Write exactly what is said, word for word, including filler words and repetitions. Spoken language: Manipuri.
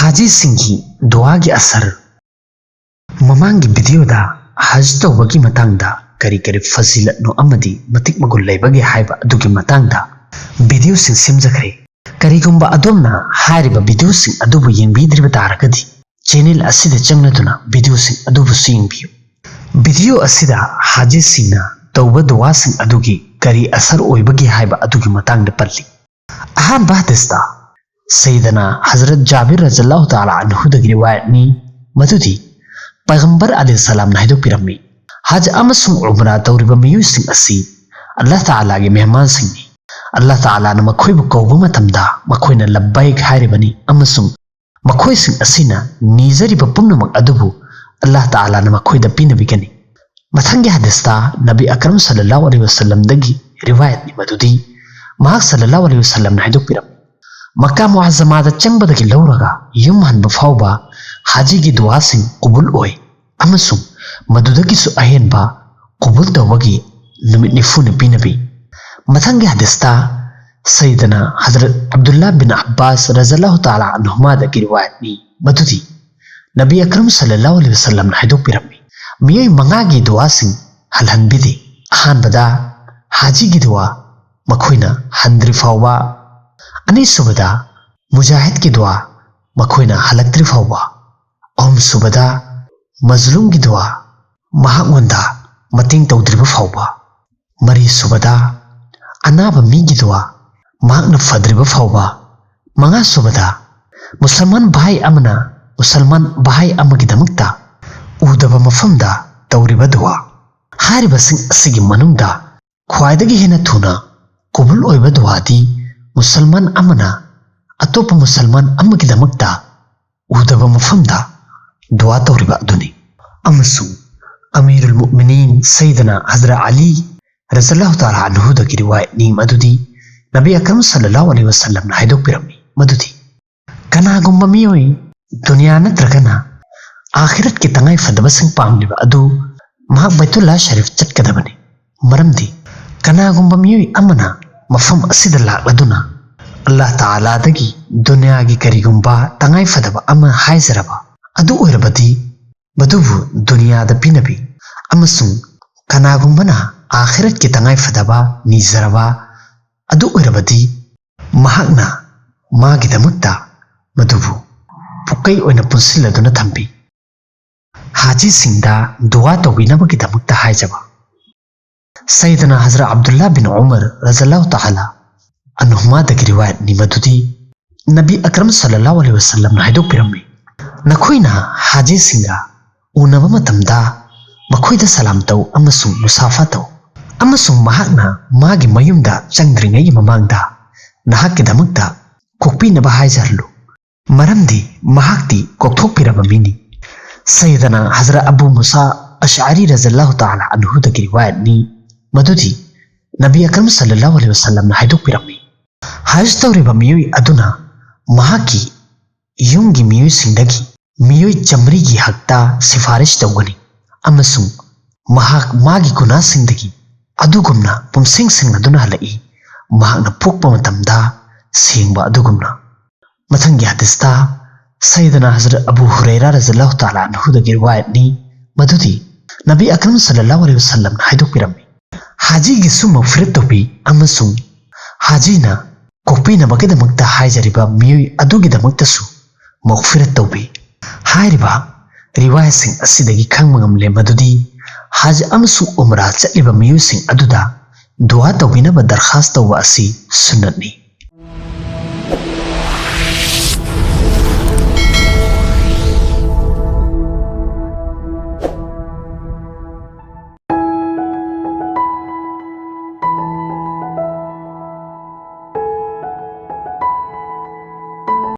ꯍꯥꯖꯤꯁꯤꯡꯒꯤ ꯗꯨꯋꯥꯒꯤ ꯑꯁꯔ꯫ ꯃꯃꯥꯡꯒꯤ ꯚꯤꯗꯤꯑꯣꯗ ꯍꯖ ꯇꯧꯕꯒꯤ ꯃꯇꯥꯡꯗ ꯀꯔꯤ ꯀꯔꯤ ꯐꯖꯤꯂꯠꯅꯣ ꯑꯃꯗꯤ ꯃꯇꯤꯛ ꯃꯒꯨꯟ ꯂꯩꯕꯒꯦ ꯍꯥꯏꯕ ꯑꯗꯨꯒꯤ ꯃꯇꯥꯡꯗ ꯚꯤꯗꯤꯑꯣꯁꯤꯡ ꯁꯦꯝꯖꯈ꯭ꯔꯦ꯫ ꯀꯔꯤꯒꯨꯝꯕ ꯑꯗꯣꯝꯅ ꯍꯥꯏꯔꯤꯕ ꯚꯤꯗꯤꯑꯣꯁꯤꯡ ꯑꯗꯨꯕꯨ ꯌꯦꯡꯕꯤꯗ꯭ꯔꯤꯕ ꯇꯥꯔꯒꯗꯤ, ꯆꯦꯅꯦꯜ ꯑꯁꯤꯗ ꯆꯪꯂꯗꯨꯅ ꯚꯤꯗꯤꯑꯣꯁꯤꯡ ꯑꯗꯨꯕꯨꯁꯨ ꯌꯦꯡꯕꯤꯌꯨ꯫ ꯚꯤꯗꯤꯑꯣ ꯑꯁꯤꯗ ꯍꯥꯖꯤꯁꯤꯡꯅ ꯇꯧꯕ ꯗꯨꯋꯥꯁꯤꯡ ꯑꯗꯨꯒꯤ ꯀꯔꯤ ꯑꯁꯔ ꯑꯣꯏꯕꯒꯦ ꯍꯥꯏꯕ ꯑꯗꯨꯒꯤ ꯃꯇꯥꯡꯗ ꯄꯜꯂꯤ꯫ ꯑꯍꯥꯟꯕ ꯍꯗꯤꯁꯇ ꯁꯩꯗꯅ ꯍꯖꯔꯠ ꯖꯥꯕꯤꯔ ꯔꯖꯜꯂꯥꯍꯨ ꯇꯥꯂꯥ ꯑꯟꯍꯨꯗꯒꯤ ꯔꯤꯋꯥꯌꯠꯅꯤ, ꯃꯗꯨꯗꯤ ꯄꯩꯒꯝꯕꯔ ꯑꯂꯩꯍꯤ ꯁꯂꯥꯝꯅ ꯍꯥꯏꯗꯣꯛꯄꯤꯔꯝꯃꯤ, "ꯍꯖ ꯑꯃꯁꯨꯡ ꯎꯝꯔꯥ ꯇꯧꯔꯤꯕ ꯃꯤꯑꯣꯏꯁꯤꯡ ꯑꯁꯤ ꯑꯜꯂꯥꯍ ꯇꯥꯂꯥꯒꯤ ꯃꯦꯍꯃꯥꯟꯁꯤꯡꯅꯤ꯫ ꯑꯜꯂꯥꯍ ꯇꯥꯂꯥꯅ ꯃꯈꯣꯏꯕꯨ ꯀꯧꯕ ꯃꯇꯝꯗ ꯃꯈꯣꯏꯅ ꯂꯕꯕꯩꯛ ꯍꯥꯏꯔꯤꯕꯅꯤ ꯑꯃꯁꯨꯡ ꯃꯈꯣꯏꯁꯤꯡ ꯑꯁꯤꯅ ꯅꯤꯖꯔꯤꯕ ꯄꯨꯝꯅꯃꯛ ꯑꯗꯨꯕꯨ ꯑꯜꯂꯥꯍ ꯇꯥꯂꯥꯅ ꯃꯈꯣꯏꯗ ꯄꯤꯅꯕꯤꯒꯅꯤ"꯫ ꯃꯊꯪꯒꯤ ꯍꯗꯤꯁꯇ ꯅꯕꯤ ꯑꯀꯔꯝ ꯁꯜꯂꯜꯂꯥꯍꯨ ꯑꯂꯩꯍꯤ ꯋꯁꯜꯂꯝꯗꯒꯤ ꯔꯤꯋꯥꯌꯠꯅꯤ, ꯃꯗꯨꯗꯤ ꯃꯍꯥꯛ ꯁꯜꯂꯜꯂꯥꯍꯨ ꯑꯂꯩꯍꯤ ꯋꯁꯜꯂꯝꯅ ꯍꯥꯏꯗꯣꯛꯄꯤꯔꯝꯃꯤ, "ꯃꯀꯥ ꯃꯨꯑꯖꯖꯃꯥꯗ ꯆꯪꯕꯗꯒꯤ ꯂꯧꯔꯒ ꯌꯨꯝ ꯍꯟꯕ ꯐꯥꯎꯕ ꯍꯥꯖꯤꯒꯤ ꯗꯨꯋꯥꯁꯤꯡ ꯀꯨꯕꯨꯜ ꯑꯣꯏ ꯑꯃꯁꯨꯡ ꯃꯗꯨꯗꯒꯤꯁꯨ ꯑꯍꯦꯟꯕ ꯀꯨꯕꯨꯜ ꯇꯧꯕꯒꯤ ꯅꯨꯃꯤꯠ ꯅꯤꯐꯨꯅꯤ ꯄꯤꯅꯕꯤ"꯫ ꯃꯊꯪꯒꯤ ꯍꯗꯤꯁꯇ ꯁꯩꯗꯅ ꯍꯖꯔꯠ ꯑꯕꯗꯨꯜꯂꯥ ꯕꯤꯟ ꯑꯕꯥꯁ ꯔꯖꯜꯂꯥꯍꯨ ꯇꯥꯂꯥ ꯑꯟꯍꯨꯃꯥꯗꯒꯤ ꯔꯤꯋꯥꯌꯠꯅꯤ, ꯃꯗꯨꯗꯤ ꯅꯕꯤ ꯑꯀꯔꯝ ꯁꯜꯂꯜꯂꯥꯍꯨ ꯑꯂꯩꯍꯤ ꯋꯁꯜꯂꯝꯅ ꯍꯥꯏꯗꯣꯛꯄꯤꯔꯝꯃꯤ, "ꯃꯤꯑꯣꯏ ꯃꯉꯥꯒꯤ ꯗꯨꯋꯥꯁꯤꯡ ꯍꯜꯍꯟꯕꯤꯗꯦ꯫ ꯑꯍꯥꯟꯕꯗ ꯍꯥꯖꯤꯒꯤ ꯗꯨꯋꯥ, ꯃꯈꯣꯏꯅ ꯍꯟꯗ꯭ꯔꯤ ꯐꯥꯎꯕ꯫ ꯑꯅꯤꯁꯨꯕꯗ ꯃꯨꯖꯥꯍꯤꯗꯀꯤ ꯗꯨꯋꯥ, ꯃꯈꯣꯏꯅ ꯍꯜꯂꯛꯇ꯭ꯔꯤ ꯐꯥꯎꯕ꯫ ꯑꯍꯨꯝꯁꯨꯕꯗ ꯃꯖꯂꯨꯝꯒꯤ ꯗꯨꯋꯥ, ꯃꯍꯥꯛꯉꯣꯟꯗ ꯃꯇꯦꯡ ꯇꯧꯗ꯭ꯔꯤꯕ ꯐꯥꯎꯕ꯫ ꯃꯔꯤꯁꯨꯕꯗ ꯑꯅꯥꯕ ꯃꯤꯒꯤ ꯗꯨꯋꯥ, ꯃꯍꯥꯛꯅ ꯐꯗ꯭ꯔꯤꯕ ꯐꯥꯎꯕ꯫ ꯃꯉꯥꯁꯨꯕꯗ ꯃꯨꯁꯜꯃꯥꯟ ꯚꯥꯏ ꯑꯃꯅ ꯃꯨꯁꯜꯃꯥꯟ ꯚꯥꯏ ꯑꯃꯒꯤꯗꯃꯛꯇ ꯎꯗꯕ ꯃꯐꯝꯗ ꯇꯧꯔꯤꯕ ꯗꯨꯋꯥ꯫ ꯍꯥꯏꯔꯤꯕꯁꯤꯡ ꯑꯁꯤꯒꯤ ꯃꯅꯨꯡꯗ ꯈ꯭ꯋꯥꯏꯗꯒꯤ ꯍꯦꯟꯅ ꯊꯨꯅ ꯀꯨꯕꯨꯜ ꯑꯣꯏꯕ ꯗꯨꯋꯥꯗꯤ ꯃꯨꯁꯜꯃꯥꯟ ꯑꯃꯅ ꯑꯇꯣꯞꯄ ꯃꯨꯁꯜꯃꯥꯟ ꯑꯃꯒꯤꯗꯃꯛꯇ ꯎꯗꯕ ꯃꯐꯝꯗ ꯗꯨꯋꯥ ꯇꯧꯔꯤꯕ ꯑꯗꯨꯅꯤ꯫ ꯑꯃꯁꯨꯡ ꯑꯃꯤꯔꯨꯜ ꯃꯨꯑꯃꯤꯅꯤꯟ ꯁꯩꯗꯅ ꯍꯖꯔꯠ ꯑꯂꯤ ꯔꯖꯜꯂꯥꯍꯨ ꯇꯥꯂꯥ ꯑꯟꯍꯨꯗꯒꯤ ꯔꯤꯋꯥꯌꯠꯅꯤ, ꯃꯗꯨꯗꯤ ꯅꯕꯤ ꯑꯀꯔꯝ ꯁꯜꯂꯜꯂꯥꯍꯨ ꯑꯂꯩꯍꯤ ꯋꯁꯜꯂꯝꯅ ꯍꯥꯏꯗꯣꯛꯄꯤꯔꯝꯃꯤ, ꯃꯗꯨꯗꯤ ꯀꯅꯥꯒꯨꯝꯕ ꯃꯤꯑꯣꯏ ꯗꯨꯅꯤꯌꯥ ꯅꯠꯇ꯭ꯔꯒꯅ ꯑꯥꯈꯤꯔꯠꯀꯤ ꯇꯉꯥꯏ ꯐꯗꯕꯁꯤꯡ ꯄꯥꯝꯂꯤꯕ ꯑꯗꯨ ꯃꯍꯥꯛ ꯕꯩꯇꯨꯜꯂꯥ ꯁꯔꯤꯐ ꯆꯠꯀꯗꯕꯅꯤ꯫ ꯃꯔꯝꯗꯤ ꯀꯅꯥꯒꯨꯝꯕ ꯃꯤꯑꯣꯏ ꯑꯃꯅ ꯃꯐꯝ ꯑꯁꯤꯗ ꯂꯥꯛꯂꯗꯨꯅ ꯑꯜꯂꯥꯍ ꯇꯥꯂꯥꯗꯒꯤ ꯗꯨꯅꯤꯌꯥꯒꯤ ꯀꯔꯤꯒꯨꯝꯕ ꯇꯉꯥꯏ ꯐꯗꯕ ꯑꯃ ꯍꯥꯏꯖꯔꯕ ꯑꯗꯨ ꯑꯣꯏꯔꯕꯗꯤ, ꯃꯗꯨꯕꯨ ꯗꯨꯅꯤꯌꯥꯗ ꯄꯤꯅꯕꯤ ꯑꯃꯁꯨꯡ ꯀꯅꯥꯒꯨꯝꯕꯅ ꯑꯥꯈꯤꯔꯠꯀꯤ ꯇꯉꯥꯏ ꯐꯗꯕ ꯅꯤꯖꯔꯕ ꯑꯗꯨ ꯑꯣꯏꯔꯕꯗꯤ, ꯃꯍꯥꯛꯅ ꯃꯥꯒꯤꯗꯃꯛꯇ ꯃꯗꯨꯕꯨ ꯄꯨꯀꯩ ꯑꯣꯏꯅ ꯄꯨꯟꯁꯤꯜꯂꯗꯨꯅ ꯊꯝꯕꯤ꯫ ꯍꯥꯖꯤꯁꯤꯡꯗ ꯗꯨꯋꯥ ꯇꯧꯕꯤꯅꯕꯒꯤꯗꯃꯛꯇ ꯍꯥꯏꯖꯕ꯫ ꯁꯩꯗꯅ ꯍꯖꯔꯠ ꯑꯕꯗꯨꯜꯂꯥ ꯕꯤꯟ ꯎꯃꯔ ꯔꯖꯜꯂꯥꯍꯨ ꯇꯥꯂꯥ ꯑꯟꯍꯨꯃꯥꯗꯒꯤ ꯔꯤꯋꯥꯌꯠꯅꯤ ꯃꯗꯨꯗꯤ ꯅꯕꯤ ꯑꯀꯔꯝ ꯁꯜꯂꯜꯂꯥꯍꯨ ꯑꯂꯩꯍꯤ ꯋꯁꯜꯂꯝꯅ ꯍꯥꯏꯗꯣꯛꯄꯤꯔꯝꯃꯤ, "ꯅꯈꯣꯏꯅ ꯍꯥꯖꯤꯁꯤꯡꯒ ꯎꯅꯕ ꯃꯇꯝꯗ ꯃꯈꯣꯏꯗ ꯁꯂꯥꯝ ꯇꯧ ꯑꯃꯁꯨꯡ ꯃꯨꯁꯥꯐꯥ ꯇꯧ, ꯑꯃꯁꯨꯡ ꯃꯍꯥꯛꯅ ꯃꯥꯒꯤ ꯃꯌꯨꯝꯗ ꯆꯪꯗ꯭ꯔꯤꯉꯩꯒꯤ ꯃꯃꯥꯡꯗ ꯅꯍꯥꯛꯀꯤꯗꯃꯛꯇ ꯀꯣꯛꯄꯤꯅꯕ ꯍꯥꯏꯖꯍꯜꯂꯨ, ꯃꯔꯝꯗꯤ ꯃꯍꯥꯛꯇꯤ ꯀꯣꯛꯊꯣꯛꯄꯤꯔꯕ ꯃꯤꯅꯤ"꯫ ꯁꯩꯗꯅ ꯍꯖꯔꯠ ꯑꯕꯨ ꯃꯨꯁꯥ ꯑꯁꯑꯔꯤ ꯔꯖꯜꯂꯥꯍꯨ ꯇꯥꯂꯥ ꯑꯟꯍꯨꯗꯒꯤ ꯔꯤꯋꯥꯌꯠꯅꯤ ꯃꯗꯨꯗꯤ ꯅꯕꯤ ꯑꯀꯔꯝ ꯁꯜꯂꯜꯂꯥꯍꯨ ꯑꯂꯩꯍꯤ ꯋꯁꯜꯂꯝꯅ ꯍꯥꯏꯗꯣꯛꯄꯤꯔꯝꯃꯤ, "ꯍꯖ ꯇꯧꯔꯤꯕ ꯃꯤꯑꯣꯏ ꯑꯗꯨꯅ ꯃꯍꯥꯛꯀꯤ ꯌꯨꯝꯒꯤ ꯃꯤꯑꯣꯏꯁꯤꯡꯗꯒꯤ ꯃꯤꯑꯣꯏ ꯆꯥꯃꯔꯤꯒꯤ ꯍꯛꯇ ꯁꯤꯐꯥꯔꯤꯁ ꯇꯧꯒꯅꯤ ꯑꯃꯁꯨꯡ ꯃꯍꯥꯛ ꯃꯥꯒꯤ ꯒꯨꯅꯥꯁꯤꯡꯗꯒꯤ ꯑꯗꯨꯒꯨꯝꯅ ꯄꯨꯝꯁꯦꯡ ꯁꯦꯡꯅꯗꯨꯅ ꯍꯜꯂꯛꯏ, ꯃꯍꯥꯛꯅ ꯄꯣꯛꯄ ꯃꯇꯝꯗ ꯁꯦꯡꯕ ꯑꯗꯨꯒꯨꯝꯅ"꯫ ꯃꯊꯪꯒꯤ ꯍꯗꯤꯁꯇ ꯁꯩꯗꯅ ꯍꯖꯔꯠ ꯑꯕꯨ ꯍꯨꯔꯩꯔꯥ ꯔꯖꯜꯂꯥꯍꯨ ꯇꯥꯂꯥ ꯑꯟꯍꯨꯗꯒꯤ ꯔꯤꯋꯥꯌꯠꯅꯤ ꯃꯗꯨꯗꯤ ꯅꯕꯤ ꯑꯀꯔꯝ ꯁꯜꯂꯜꯂꯥꯍꯨ ꯑꯂꯩꯍꯤ ꯋꯁꯜꯂꯝꯅ ꯍꯥꯏꯗꯣꯛꯄꯤꯔꯝꯃꯤ, "ꯍꯥꯖꯤꯒꯤꯁꯨ ꯃꯒꯐꯤꯔꯠ ꯇꯧꯕꯤ ꯑꯃꯁꯨꯡ ꯍꯥꯖꯤꯅ ꯀꯣꯛꯄꯤꯅꯕꯒꯤꯗꯃꯛꯇ ꯍꯥꯏꯖꯔꯤꯕ ꯃꯤꯑꯣꯏ ꯑꯗꯨꯒꯤꯗꯃꯛꯇꯁꯨ ꯃꯒꯐꯤꯔꯠ ꯇꯧꯕꯤ"꯫ ꯍꯥꯏꯔꯤꯕ ꯔꯤꯋꯥꯌꯠꯁꯤꯡ ꯑꯁꯤꯗꯒꯤ ꯈꯪꯕ ꯉꯝꯂꯦ ꯃꯗꯨꯗꯤ ꯍꯖ ꯑꯃꯁꯨꯡ ꯎꯝꯔꯥ ꯆꯠꯂꯤꯕ ꯃꯤꯑꯣꯏꯁꯤꯡ ꯑꯗꯨꯗ ꯗꯨꯋꯥ ꯇꯧꯕꯤꯅꯕ ꯗꯔꯈꯥꯁ ꯇꯧꯕ ꯑꯁꯤ ꯁꯨꯟꯅꯠꯅꯤ꯫